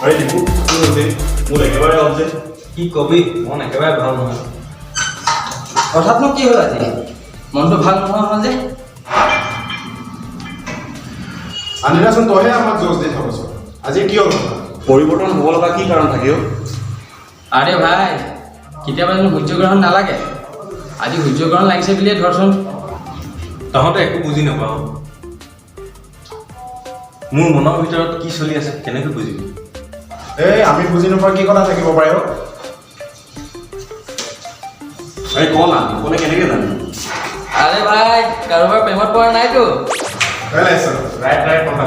আৰে দীপু, কি হৈছে? মোৰ একেবাৰে অফ যে। কি কবি, মন একেবাৰে ভাল নহয়। হঠাৎনো কি হ'ল আজি? মনটো ভাল নোহোৱা হ'ল যে? আনিলাচোন, তইহে আমাক জজ দি থাকচোন, আজি কি হ'ল? পৰিৱৰ্তন হ'ব লগা কি কাৰণ থাকে অ'? আৰে ভাই, কেতিয়াবা জানো সূৰ্যগ্ৰহণ নালাগে? আজি সূৰ্যগ্ৰহণ লাগিছে বুলিয়ে ধৰচোন। তহঁতে একো বুজি নাপাওঁ। মোৰ মনৰ ভিতৰত কি চলি আছে কেনেকৈ বুজিবি? এই, আমি বুজি নোপোৱা কি কথা থাকিব পাৰে অ'? আৰে ক না, নক'লে কেনেকৈ জানিম? আৰে ভাই, কাৰোবাৰ প্ৰেমত পৰা নাইতো? ৰাইট ৰাইট কথা।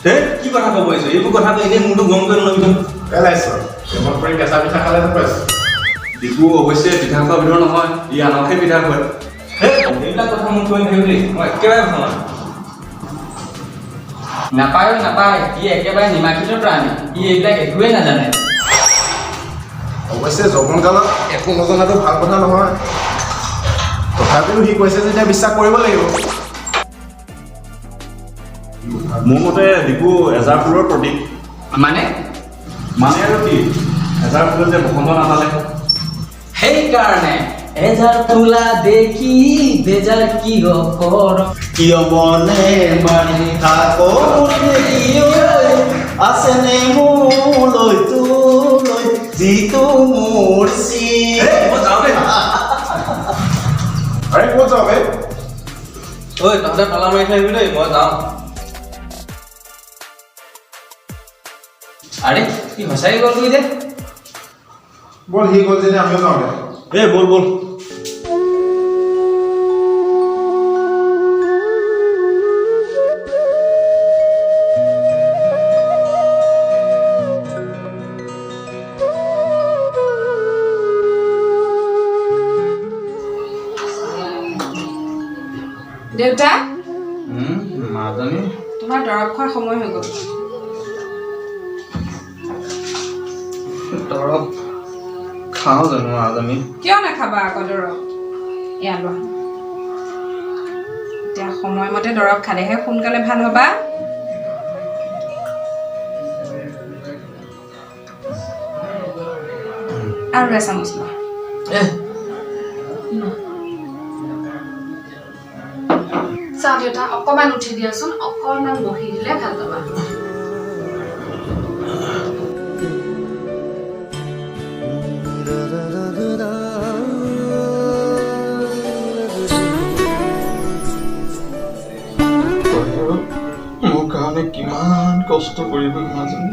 হে, কি কথা ক'ব আহিছ? এইবোৰ কথা কৈ এনেই মূৰটো গৰম কৰি নল'বিচোন। পেলাইছ, প্ৰেমত পৰি কেঁচা পিঠা খালে যেন পাইছ। দীপু অৱশ্যে পিঠা খোৱা বিধৰ নহয়, ই আনকহে পিঠা খুৱায়। হে, এইবিলাক কথা মোক কৈ নাথাকিবি দেই, মই একেবাৰে ভাল নাপাওঁ। নাপায় অ', নাপায়। সি একেবাৰে নিমাখিত প্ৰাণী, সি এইবিলাক একোৱেই নাজানে। অৱশ্যে যৌৱন কালত একো নজনাটো ভাল কথা নহয়, তথাপিও সি কৈছে যেতিয়া বিশ্বাস কৰিব লাগিব। মোৰ মতে দীপু এজাৰ ফুলৰ প্ৰতীক। মানে? মানে আৰু কি, এজাৰ ফুলত যে বসন্ত নাপালে। সেইকাৰণে এজাৰ ফুলা দেখি বেজাৰ কিয় কৰ? কিয় মনে মাৰি থাক, আছেনে মোলৈ তোলৈ যিটো মোৰ চি মই যাওঁ দেই। আৰে, ক'ত যাওঁ বে? ঐ, তহঁতে তলা মাৰি থৈ আহিবি দেই, মই যাওঁ। আৰে, সি সঁচাকৈ গ'লগৈ যে। ব'ল, সি গ'ল যেতিয়া আমিও যাওঁ দে। এই ব'ল ব'ল। দেউতা। মাজনী। তোমাৰ দৰৱ খোৱাৰ সময় হৈ গ'ল। দৰৱ খাওঁ জানো মাজনী? কিয় নাখাবা আকৌ দৰৱ? এয়া লোৱা। এতিয়া সময়মতে দৰৱ খালেহে সোনকালে ভাল হ'বা। আৰু এচামুচ লোৱা। চাওঁ দেউতা, অকণমান উঠি দিয়াচোন, অকণমান বহি দিলে ভাল পাবা। তই আৰু মোৰ কাৰণে কিমান কষ্ট কৰিবি মাজনী।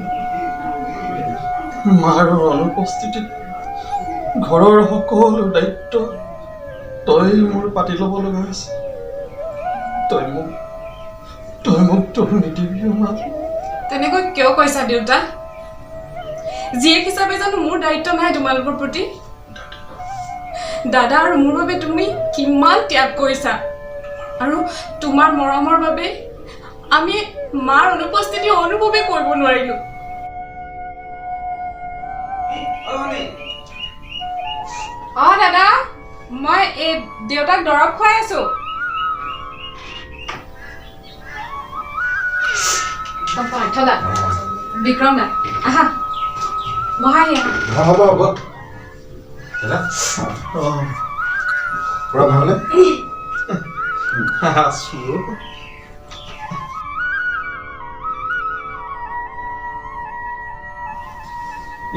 মাৰ অনুপস্থিতিত ঘৰৰ সকলো দায়িত্ব তই মোৰ পাতি ল'ব লগা হৈছে। তই মোক দুখ নিদিবি অ' মাজনী। তেনেকৈ কিয় কৈছা দেউতা? জীয়েক হিচাপে জানো মোৰ দায়িত্ব নাই তোমালোকৰ প্ৰতি? দাদা আৰু মোৰ বাবে তুমি কিমান ত্যাগ কৰিছা, আৰু তোমাৰ মৰমৰ বাবে আমি মাৰ অনুপস্থিতি অনুভৱেই কৰিব নোৱাৰিলো। অ দাদা, মই এই দেউতাক দৰৱ খুৱাই আছো। পাৰ্থদা, বিক্ৰম দা, আহা, বহাহি আহা। হ'ব হ'ব দাদা, পুৰা ভালনে? আছো।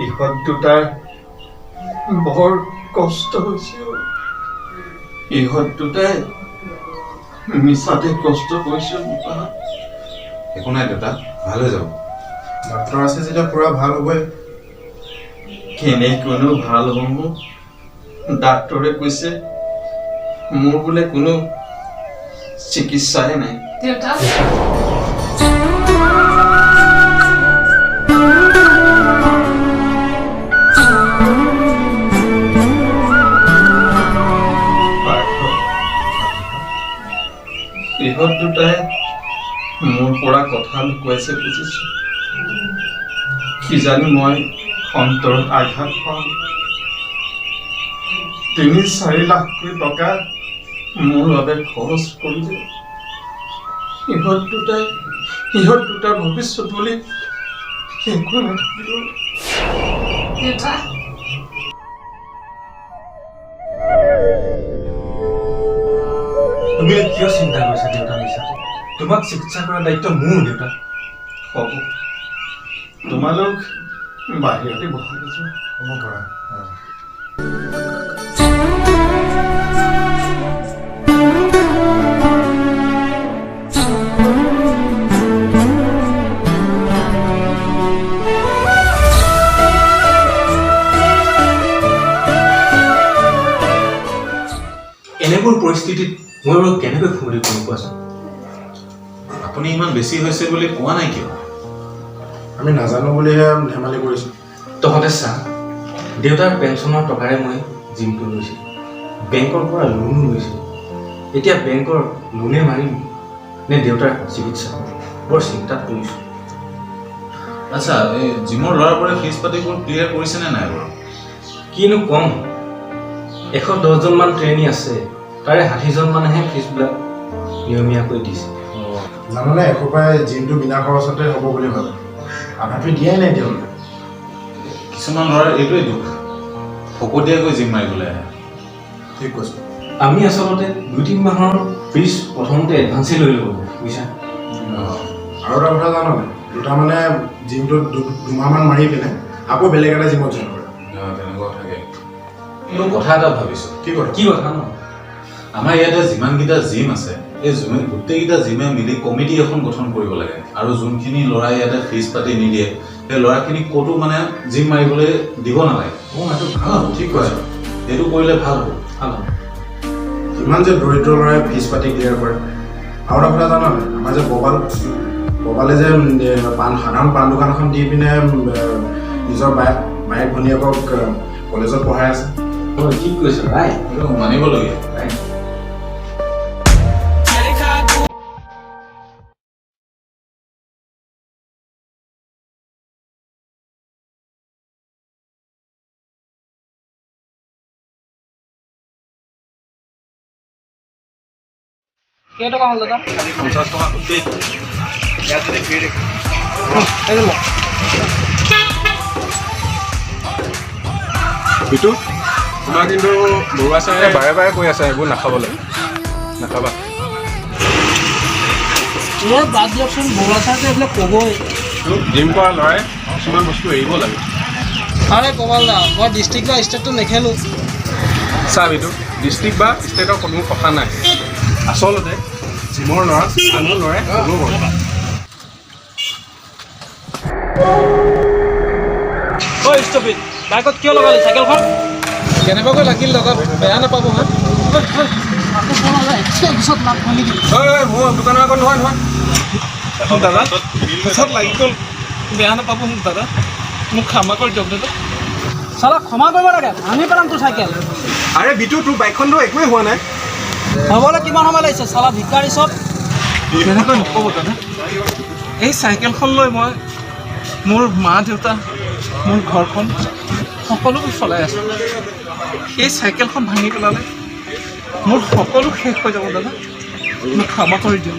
ইহঁত দুটাৰ বৰ কষ্ট হৈছে অ'। ইহঁত দুটাই মিছাতে কষ্ট কৰিছে বোপা। একো নাই দেউতা, ভাল হৈ যাব। ডাক্তৰ আছে যেতিয়া পুৰা ভাল হ'বই। কেনেকৈনো ভাল হ'ব? ডাক্তৰে কৈছে মোৰ বোলে কোনো চিকিৎসাই নাই। দেউতা। পাৰ্থ, ইহঁত দুটাই মোৰ পৰা কথা লুকুৱাইছে বুজিছো। কিজানি মই অন্তৰত আঘাত পাওঁ। 3-4 লাখকৈ টকা মোৰ বাবে খৰচ কৰিলে ইহঁত দুটাই। ইহঁত দুটাৰ ভৱিষ্যত বুলি একো নাথাকিব। দেউতা, তুমি কিয় চিন্তা কৰিছা দেউতা মিছাতে? তোমাক চিকিৎসা কৰাৰ দায়িত্ব মোৰ দেউতা। হ'ব, তোমালোক বাহিৰতে বহাই যোৱা। হ'ব কৰা। এনেবোৰ পৰিস্থিতিত মই বাৰু কেনেকৈ ফূৰ্তি কৰিম কোৱাচোন? আপুনি ইমান বেছি হৈছে বুলি কোৱা নাই কিয়? আমি নাজানো বুলিহে ধেমালি কৰিছোঁ। তহঁতে চা, দেউতাৰ পেঞ্চনৰ টকাৰে মই জিমটো লৈছিলোঁ, বেংকৰ পৰা লোনো লৈছিলোঁ। এতিয়া বেংকৰ লোনে মাৰিম নে দেউতাৰ চিকিৎসা কৰিম, বৰ চিন্তাত পৰিছোঁ। আচ্ছা, এই জিমৰ ল'ৰাবোৰে ফিজ পাতিবোৰ ক্লিয়াৰ কৰিছেনে নাই বাৰু? কিনো ক'ম, 110জনমান ট্ৰেইনী আছে, তাৰে 60জনমানেহে ফিজবিলাক নিয়মীয়াকৈ দিছে। জাননে, এসোপাই জিমটো বিনা খৰচতে হ'ব বুলি ভাবে, আধা ফি দিয়াই নাই তেওঁলোকে। কিছুমান ল'ৰাৰ এইটোৱেই দুখ, ফকতীয়াকৈ জিম মাৰিবলৈ আহে। ঠিক কৈছোঁ। আমি আচলতে 2-3 মাহৰ ফিজ প্ৰথমতে এডভান্সেই লৈ ল'ব লাগে, বুজিছা? আৰু এটা কথা জাননে, দুটা মানে জিমটোত 2 মাহমান মাৰি পিনে আকৌ বেলেগ এটা জিমত জইন কৰে। তেনেকুৱাও থাকে। কিন্তু কথা এটা ভাবিছোঁ। কি কথা? কি কথা ন? আমাৰ ইয়াতে যিমানকেইটা জিম আছে, এই জিম গোটেইকেইটা জিমে মিলি কমিটি এখন গঠন কৰিব লাগে আৰু যোনখিনি ল'ৰাই ইয়াতে ফিজ পাতি নিদিয়ে, সেই ল'ৰাখিনিক ক'তো মানে জিম মাৰিবলৈ দিব নালাগে। অঁ, এইটো ভাল হ'ব। ঠিক কৈছ। সেইটো কৰিলে ভাল হ'ব। ভাল হ'ব। কিমান যে দৰিদ্ৰ ল'ৰাই ফিজ পাতি ক্লিয়াৰ কৰে। আৰু এটা কথা জাননে, আমাৰ যে ববাল, ববালে যে পাণ, সাধাৰণ পাণ দোকান এখন দি পিনে নিজৰ বায়েক বায়েক ভনীয়েকক কলেজত পঢ়াই আছে। অঁ, ঠিক কৈছ, ৰাইট। সেইটো মানিবলগীয়া। ৰাইট। কেইটকা হ'ল দাদা? 50 টকা। ইয়াত যদি ফ্ৰী। এইটো লওক। বিটু, তোমাৰ কিন্তু বৰুৱা ছাৰে বাৰে বাৰে কৈ আছে এইবোৰ নাখাবলৈ, নাখাবা। মোৰ বাদ দিয়কচোন, বৰুৱা ছাৰটো এইবিলাক ক'বই। জিম কৰা ল'ৰাই কিছুমান বস্তু এৰিব লাগে। আৰে কমাল দা, মই ডিষ্ট্ৰিক্ট বা ষ্টেটটো নেখেলোঁ। চা বিটু, ডিষ্ট্ৰিক্ট বা ষ্টেটৰ কোনো কথা নাই। আচলতে জিমৰ ল'ৰা আনৰ ল'ৰাই ফ'ল' কৰে। ঐ ষ্টপিত, বাইকত কিয় লগালি চাইকেলখন? কেনেবাকৈ লাগিল দাদা, বেয়া নাপাব হা। পিছত লাভ ভাঙি দিম। ঐ ঐ, মোৰ দোকানৰ আগত নহয় নহয়। দাদা, পিছত লাগি গ'ল, বেয়া নাপাব মোক দাদা, মোক ক্ষমা কৰি দিয়ক দাদা। চালা, ক্ষমা কৰিব লাগে, ভাঙি পেলাম তোৰ চাইকেল। আৰে বিটু, তোৰ বাইকখনতো একোৱেই হোৱা নাই। হ'বলৈ কিমান সময় লাগিছে, চালা ভিক্ষাৰী চব। তেনেকৈ নক'ব দাদা। এই চাইকেলখন লৈ মই মোৰ মা দেউতা, মোৰ ঘৰখন সকলোবোৰ চলাই আছোঁ। এই চাইকেলখন ভাঙি পেলালে মোৰ সকলো শেষ হৈ যাব দাদা, মোক ক্ষমা কৰি দিয়ক।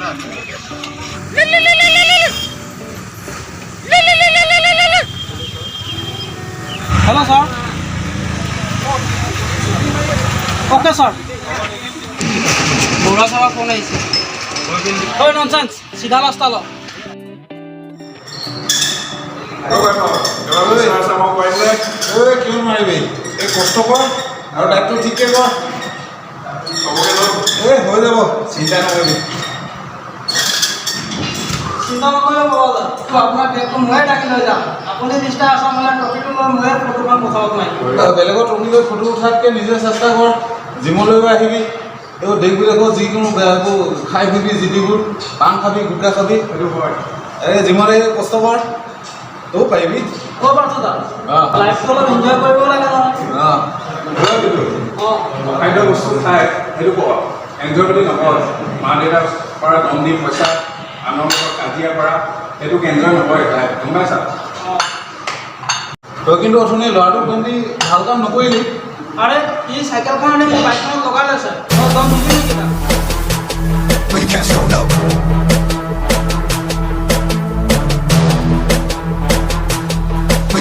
Hello sir. Okay sir. Barua ছাৰৰ ফোন আহিছে। ঐ ননচেন্স, চিধা ৰাস্তা ল। কিয় মাৰিবি? এই কষ্ট কৰ আৰু দায়িত্ব ঠিককৈ কৰ। এই হৈ যাব, চিন্তা নকৰিবি। চিন্তা নকৰিব বৰুৱা, আপোনাৰ বেগটো ময়ে দাঙি লৈ যাম। আপুনি মিষ্টাৰ আছামলৈ ট্ৰফিটো লৈ ময়ে ফটোখন পঠাব পাৰিম। বেলেগৰ ট্ৰফি লৈ ফটো উঠাতকৈ নিজে চেষ্টা কৰ। জিমলৈও আহিবি, এইবোৰ দেশ বিদেশৰ যিকোনো এইবোৰ খাই ফুৰিবি, যি টিবোৰ পাণ খাবি, গুটখা খাবি। সেইটো হয়। এই জিমত আহি কষ্ট কৰ, তয়ো পাৰিবি। অ' পাৰ্থ দা, লাইফটো অলপ এনজয় কৰিব লাগে নহয়। অঁ। অখাদ্য বস্তু খাই সেইটো ক এনজয় বুলি নকয়। মা দেউতাৰ পৰা দম দি পইচা, আনৰ লগত কাজিয়া কৰা, সেইটোক এনজয় নকৰে লাইফ, গম পাইছা? তই কিন্তু অথনি ল'ৰাটোক দম দি ভাল কাম নকৰিলি। আৰে, সি চাইকেলখন আনি মোৰ বাইকখনত লগাই লৈছে, মই দম নিদিওঁ নেকি তাক? When you cast no.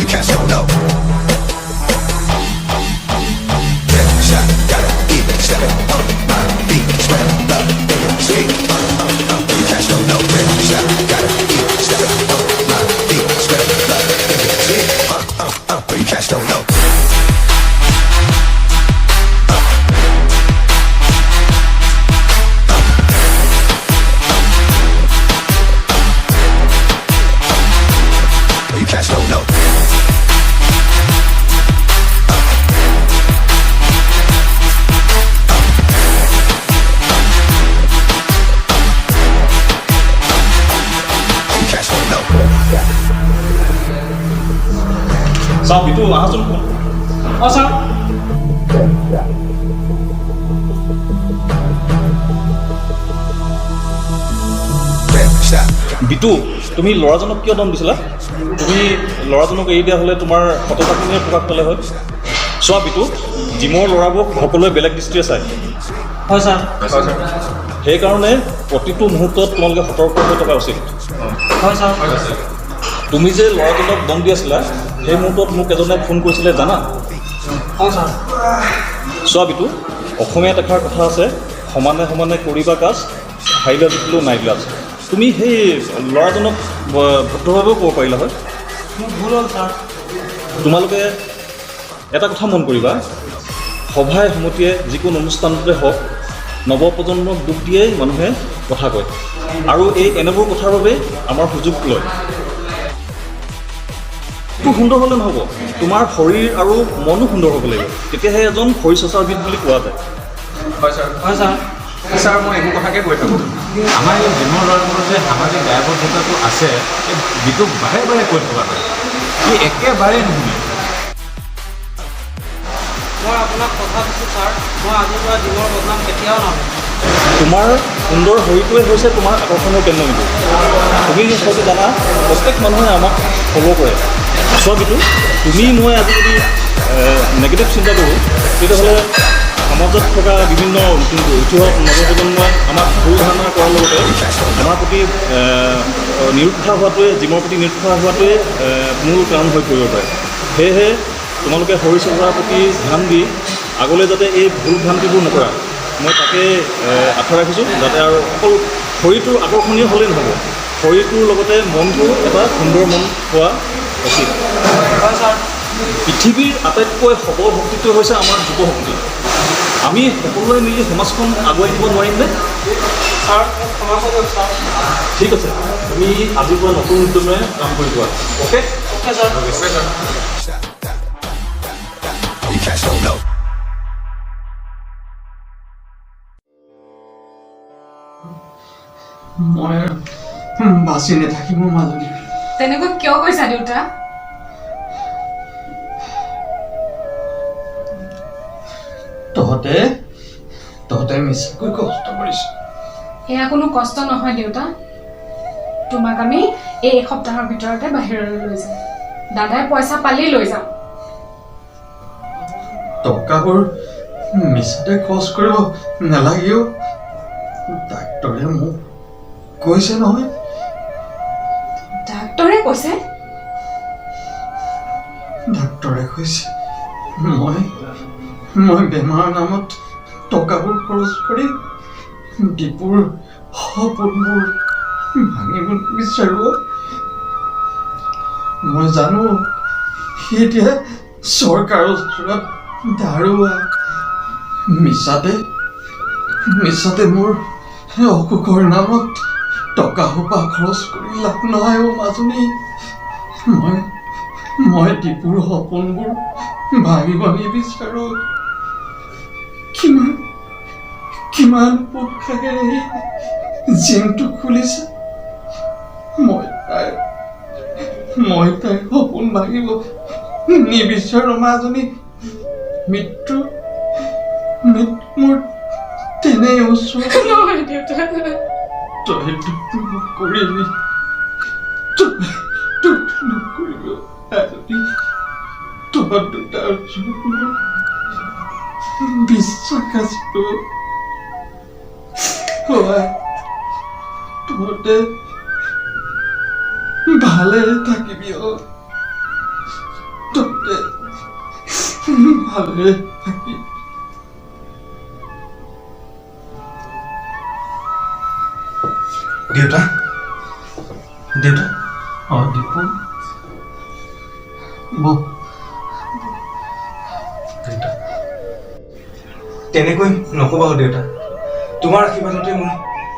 You cats don't know. Shot, gotta even step it on my feet. Spread the industry. You cats don't know. Shot, gotta even step it on my feet. Spread the industry. You cats don't know. You cats don't know. You cats don't know. চাওঁ বিটু, আহাচোন। অঁ sir. Stop. Bitu, তুমি ল'ৰাজনক কিয় দম দিছিলা? তুমি ল'ৰাজনক এৰি দিয়া হ'লে তোমাৰ সততাখিনিয়ে প্ৰকাশ পালে হয়। চোৱা বিটু, জিমৰ ল'ৰাবোৰক সকলোৱে বেলেগ দৃষ্টিৰে চায়। হয় ছাৰ। সেইকাৰণে প্ৰতিটো মুহূৰ্তত তোমালোকে সতৰ্ক হৈ থকা উচিত। হয় ছাৰ। তুমি যে ল'ৰাজনক দম দি আছিলা, সেই মুহূৰ্তত মোক এজনে ফোন কৰিছিলে, জানা? অঁ ছাৰ। চোৱা বিটু, অসমীয়াত এষাৰ কথা আছে, সমানে সমানে কৰিবা কাজ, হাৰিলে জিকিলেও নাই লাজ। তুমি সেই ল'ৰাজনক ভদ্ৰভাৱেও ক'ব পাৰিলা হয়। মোৰ ভুল হ'ল ছাৰ। তোমালোকে এটা কথা মন কৰিবা, সভাই সমিতিয়ে যিকোনো অনুষ্ঠানতে হওক, নৱপ্ৰজন্মক দোষ দিয়েই মানুহে কথা কয় আৰু এই এনেবোৰ কথাৰ বাবে আমাৰ সুযোগ লয়। টো সুন্দৰ হ'লে নহ'ব, তোমাৰ শৰীৰ আৰু মনো সুন্দৰ হ'ব লাগিব, তেতিয়াহে এজন শৰীৰ চৰ্চাবিদ বুলি কোৱা যায়। হয় ছাৰ। হয় ছাৰ। ছাৰ, মই এইবোৰ কথাকে কৈ থাকোঁ। আমাৰ এই জিমৰ ল'ৰাবোৰৰ যে সামাজিক দায়বদ্ধতাটো আছে, এই বিটুক বাৰে বাৰে কৈ থকা হয়, সি একেবাৰে নুশুনে। মই আপোনাক কথা দিছোঁ ছাৰ, মই আজিৰ পৰা জিমৰ বদনাম কেতিয়াও নলওঁ। তোমাৰ সুন্দৰ শৰীৰটোৱে হৈছে তোমাৰ আকৰ্ষণৰ কেন্দ্ৰবিন্দু। তুমি হয়তো জানা, প্ৰত্যেক মানুহে আমাক ফ'ল' কৰে। চোৱা বিটু, তুমি মই আজি যদি নেগেটিভ চিন্তা কৰোঁ, তেতিয়াহ'লে সমাজত থকা বিভিন্ন উঠি অহা নৱপ্ৰজন্মই আমাক ভুল ধাৰণা কৰাৰ লগতে আমাৰ প্ৰতি নিৰুৎসাহ হোৱাটোৱে, জিমৰ প্ৰতি নিৰুৎসাহ হোৱাটোৱে মূল কাৰণ হৈ পৰিব পাৰে। সেয়েহে তোমালোকে শৰীৰ চৰ্চাৰ প্ৰতি ধ্যান দি আগলৈ যাতে এই ভুল ভ্ৰান্তিবোৰ নকৰা, মই তাকে আশা ৰাখিছোঁ, যাতে আৰু অকল শৰীৰটো আকৰ্ষণীয় হ'লেই নহ'ব, শৰীৰটোৰ লগতে মনটো এটা সুন্দৰ মন হোৱা উচিত। হয় ছাৰ। পৃথিৱীৰ আটাইতকৈ সবল শক্তিটো হৈছে আমাৰ যুৱ শক্তি। আমি সকলোৱে মিলি সমাজখন আগুৱাই নিব নোৱাৰিমনে? ছাৰ, মোক ক্ষমা কৰিব ছাৰ। ঠিক আছে, তুমি আজিৰ পৰা নতুন উদ্যমেৰে কাম কৰি যোৱা, okay? Okay sir. You cats don't know. মই বাচি নাথাকিম মাজনী। তেনেকৈ কিয় কৈছা দেউতা? তহঁতে মিছাকৈ কষ্ট কৰিছ। সেয়া কোনো কষ্ট নহয় দেউতা। তোমাক আমি এই এসপ্তাহৰ ভিতৰতে বাহিৰলৈ লৈ যাম। দাদাই পইচা পালেই লৈ যাম। টকাবোৰ মিছাতে খৰচ কৰিব নালাগেও, ডাক্তৰে মোক কৈছে নহয়। ডাক্তৰে কৈছে? ডাক্তৰে কৈছে মই বেমাৰৰ নামত টকাবোৰ খৰচ কৰি দীপুৰ সপোনবোৰ ভাঙিব বিচাৰোঁ। মই জানো সি এতিয়া চৰকাৰৰ ওচৰত দাৰুৱা। মিছাতে মিছাতে মোৰ অসুখৰ নামত টকা সোপা খৰচ কৰি লাভ নহয় অ' মাজনী। মই দীপুৰ সপোনবোৰ ভাঙিব নিবিচাৰোঁ। কিমান কিমান উৎসাহেৰে সি জিমটো খুলিছে, মই তাইৰ সপোন ভাঙিব নিবিচাৰোঁ মাজনী। মৃত্যু মোৰ তেনেই ওচৰত। নহয় দেউতা। তই দুখ নকৰিবি, তই দুখ নকৰিবি মাজনী। তহঁত দুটাৰ ওচৰত মোৰ বিশ্বাস আছে। তহঁতে ভালে থাকিবি অ। ভালেৰে থাকিম। দেউতা, দেউতা। অঁ দীপু, বহ। দেউতা, তেনেকৈ নক'বা দেউতা। তোমাৰ আশীৰ্বাদতে মই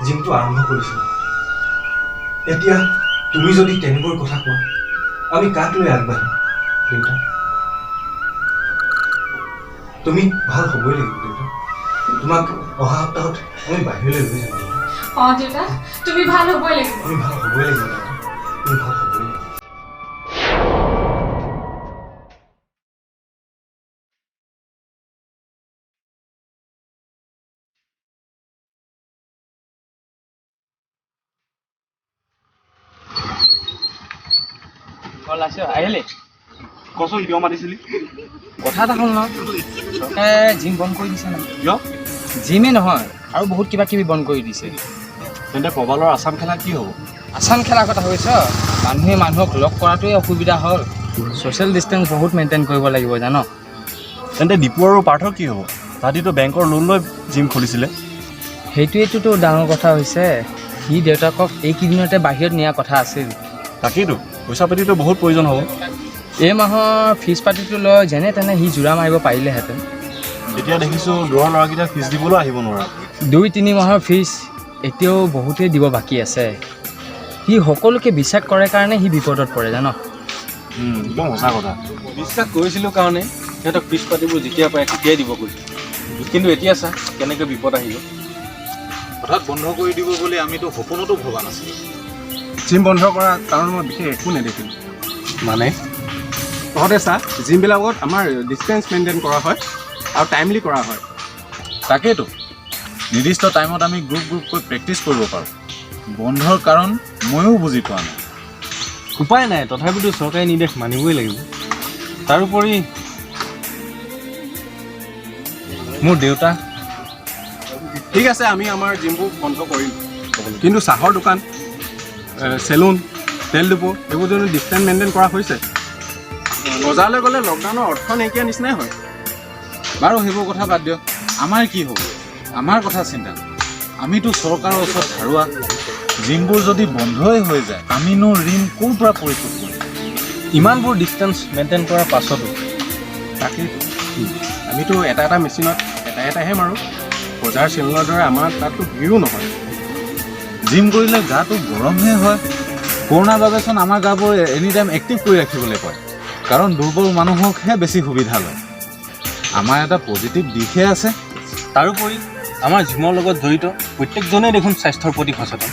জিমটো আৰম্ভ কৰিছিলোঁ। এতিয়া তুমি যদি তেনেবোৰ কথা কোৱা, আমি কাক লৈ আগবাঢ়িম দেউতা? তুমি ভাল হ'বই লাগিব দেউতা। তোমাক অহা সপ্তাহত আমি বাহিৰলৈ লৈ যাম দেউতা। অঁ দেউতা, তুমি ভাল হ'বই লাগিব। তুমি ভাল হ'বই লাগিব দেউতা, তুমি ভাল হ'বই লাগিব। আহিলি কচোন, কিয় মাতিছিলি? কথা এটা হ'ল নহয়, চৰকাৰে জিম বন্ধ কৰি দিছে নহয়। কিয়? জিমেই নহয়, আৰু বহুত কিবা কিবি বন্ধ কৰি দিছে। তেন্তে প্ৰবালৰ আছাম খেলা কি হ'ব? আছাম খেলাৰ কথা কৈছ? মানুহে মানুহক লগ কৰাটোৱে অসুবিধা হ'ল। ছ'চিয়েল ডিষ্টেঞ্চ বহুত মেইনটেইন কৰিব লাগিব জান। তেন্তে দীপু আৰু পাৰ্থৰ কি হ'ব? তাহাঁতিতো বেংকৰ লোন লৈ জিম খুলিছিলে। সেইটোৱেইটোতো ডাঙৰ কথা হৈছে। সি দেউতাকক এইকেইদিনতে বাহিৰত নিয়াৰ কথা আছিল। তাকেইতো, পইচা পাতিতো বহুত প্ৰয়োজন হ'ব। এই মাহৰ ফিজ পাতিটো লৈ যেনে তেনে সি জোৰা মাৰিব পাৰিলেহেঁতেন। এতিয়া দেখিছোঁ দূৰৰ ল'ৰাকেইটা ফিজ দিবলৈও আহিব নোৱাৰে। 2-3 মাহৰ ফিজ এতিয়াও বহুতেই দিব বাকী আছে। সি সকলোকে বিশ্বাস কৰে কাৰণে সি বিপদত পৰে জান। একদম সঁচা কথা। বিশ্বাস কৰিছিলোঁ কাৰণে সিহঁতক ফিজ পাতিবোৰ যেতিয়া পাৰে তেতিয়াই দিব কৈছোঁ, কিন্তু এতিয়া চা কেনেকৈ বিপদ আহি গ'ল। হঠাৎ বন্ধ কৰি দিব বুলি আমিতো সপোনতো ভবা নাছিলোঁ। জিম বন্ধ কৰাৰ কাৰণ মই বিশেষ একো নেদেখিলোঁ। মানে তহঁতে চা, জিমবিলাকত আমাৰ ডিষ্টেঞ্চ মেইনটেইন কৰা হয় আৰু টাইমলি কৰা হয়। তাকেইতো, নিৰ্দিষ্ট টাইমত আমি গ্ৰুপ গ্ৰুপকৈ প্ৰেক্টিছ কৰিব পাৰোঁ। বন্ধৰ কাৰণ ময়ো বুজি পোৱা নাই। উপায় নাই, তথাপিতো চৰকাৰী নিৰ্দেশ মানিবই লাগিব। তাৰোপৰি মোৰ দেউতা। ঠিক আছে, আমি আমাৰ জিমবোৰ বন্ধ কৰিম, কিন্তু চাহৰ দোকান, চেলুন, তেল ডিপু এইবোৰ যোনটো ডিষ্টেঞ্চ মেইনটেইন কৰা হৈছে। বজাৰলৈ গ'লে লকডাউনৰ অৰ্থ নাইকিয়া নিচিনাই হয়। বাৰু সেইবোৰ কথা বাদ দিয়ক, আমাৰ কি হ'ব? আমাৰ কথা চিন্তা কৰ। আমিতো চৰকাৰৰ ওচৰত ধাৰুৱা। জিমবোৰ যদি বন্ধই হৈ যায়, আমিনো ঋণ ক'ৰ পৰা পৰিশোধ কৰিম? ইমানবোৰ ডিষ্টেঞ্চ মেইনটেইন কৰাৰ পাছতো। তাকেইতো, আমিতো এটা এটা মেচিনত এটা এটাহে মাৰোঁ। বজাৰ চেলুনৰ দৰে আমাৰ তাততো ভিৰো নহয়। জিম কৰিলে গাটো গৰমহে হয়। কৰোণাৰ বাবেচোন আমাৰ গাবোৰ এনি টাইম এক্টিভ কৰি ৰাখিবলৈ কয়, কাৰণ দুৰ্বল মানুহকহে বেছি সুবিধা লয়। আমাৰ এটা পজিটিভ দিশহে আছে। তাৰোপৰি আমাৰ জিমৰ লগত জড়িত প্ৰত্যেকজনেই দেখোন স্বাস্থ্যৰ প্ৰতি সচেতন।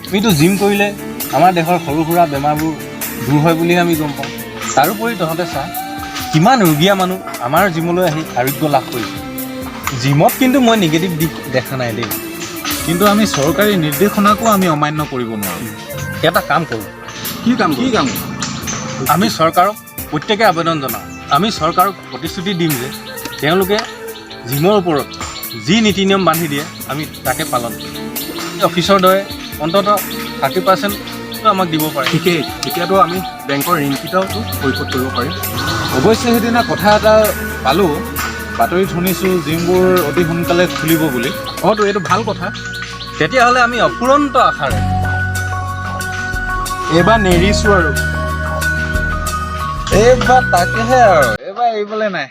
আমিতো জিম কৰিলে আমাৰ দেহৰ সৰু সুৰা বেমাৰবোৰ দূৰ হয় বুলিহে আমি গম পাওঁ। তাৰোপৰি তহঁতে চা, কিমান ৰোগীয়া মানুহ আমাৰ জিমলৈ আহি আৰোগ্য লাভ কৰিছে। জিমত কিন্তু মই নিগেটিভ দিশ দেখা নাই দেই। কিন্তু আমি চৰকাৰী নিৰ্দেশনাকো আমি অমান্য কৰিব নোৱাৰোঁ। এটা কাম কৰোঁ। কি কাম? কি কাম? আমি চৰকাৰক প্ৰত্যেকে আবেদন জনাওঁ। আমি চৰকাৰক প্ৰতিশ্ৰুতি দিম যে তেওঁলোকে জিমৰ ওপৰত যি নীতি নিয়ম বান্ধি দিয়ে আমি তাকে পালন কৰিম। অফিচৰ দৰে অন্ততঃ 30% আমাক দিব পাৰে। ঠিকেই, তেতিয়াতো আমি বেংকৰ ঋণকেইটাওতো পৰিশোধ কৰিব পাৰিম। অৱশ্যে সেইদিনা কথা এটা পালোঁ, বাতৰিত শুনিছোঁ জিমবোৰ অতি সোনকালে খুলিব বুলি। অঁতো এইটো ভাল কথা। তেতিয়াহ'লে আমি অফুৰন্ত আশাৰে এইবাৰ নেৰিছোঁ আৰু। এইবাৰ তাকেহে আৰু এইবাৰ এৰিবলৈ নাই।